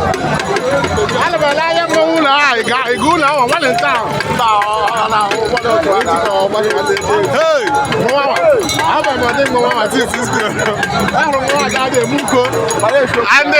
Ana m ele anya mmanwụ ụlọ a ịga ụlọ ahụ nwanne nta ahụ. Hey, mmanwụ ahụ. Abụ m ọdị mmanwụ ahụ tisi. Ahụrụ m nwa ada emu nko. And